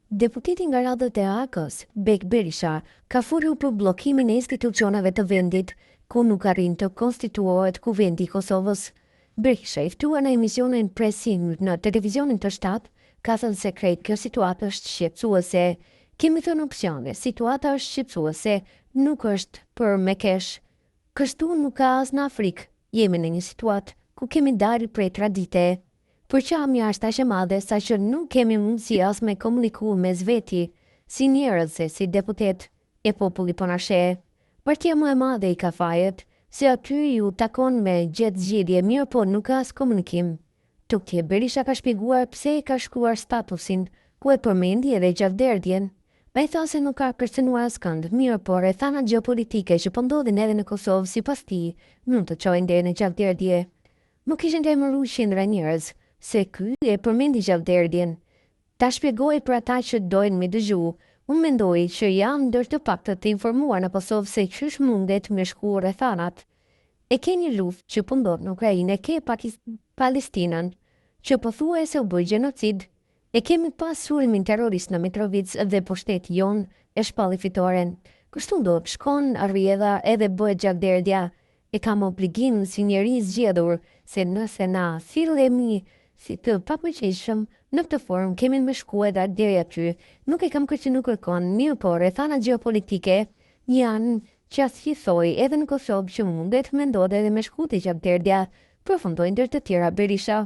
Deputeti nga radhët e AAK-së, Bekë Berisha, ka folur për bllokimin e institucioneve të vendit, ku nuk arrin të konstituohet Kuvendi i Kosovës. Berisha, i ftuar në emisionin Pressing në televizionin T7, ka thënë se krejt kjo situatë është shqetësuese. Kemi thënë opsione, situata është shqetësuese, nuk është për me kesh. Kështu nuk ka as në Afrikë, jemi në një situatë ku kemi dalë prej tradite. Përçamja është aq e madhe sa që nuk kemi mundësi as me komuniku mes veti, si njerëz e si deputetë, e populli po na sheh. Partia më e madhe i ka fajet, se aty ju takon me gjet zgjidhje mirëpo nuk ka as komunikim. Tutje, Berisha ka shpjeguar pse e ka shkruar statusin, ku e përmendi edhe gjakderdhjen. Ai tha se nuk ka kërcënuar askënd, mirëpo rrethanat gjeopolitike që po ndodhin edhe në Kosovë sipas tij mund të çojnë deri në gjakderdhje. Më kishin lajmëru qindra njerëz se ky e përmendi gjakderdhjen. Ta shpjegoj për ata që dojnë me dëgju, unë mendoj që jam ndër të paktët të informuar në Kosovë se qysh mundet me shku rrethanat. E ke një luftë që po ndodh në Ukrainë, e ke Palestinën që pothuajse u bë gjenocid, e kemi pas sulmin terrorist në Mitrovicë dhe pushteti jonë e shpalli fitoren. Kështu ndodh, shkon rrjedha edhe bëhet gjakderdhja. E kam obligim si njeri i zgjedhur se nëse na sillemi si të papërgjegjshëm në këtë formë kemi me shku edhe deri aty. Nuk e kam kërcënu kërkon, mirëpo rrethanat gjeopolitike janë që asisoj edhe në Kosovë që mundet me ndodh edhe me shku te gjakderdhja, përfundoi ndër të tjera Berisha.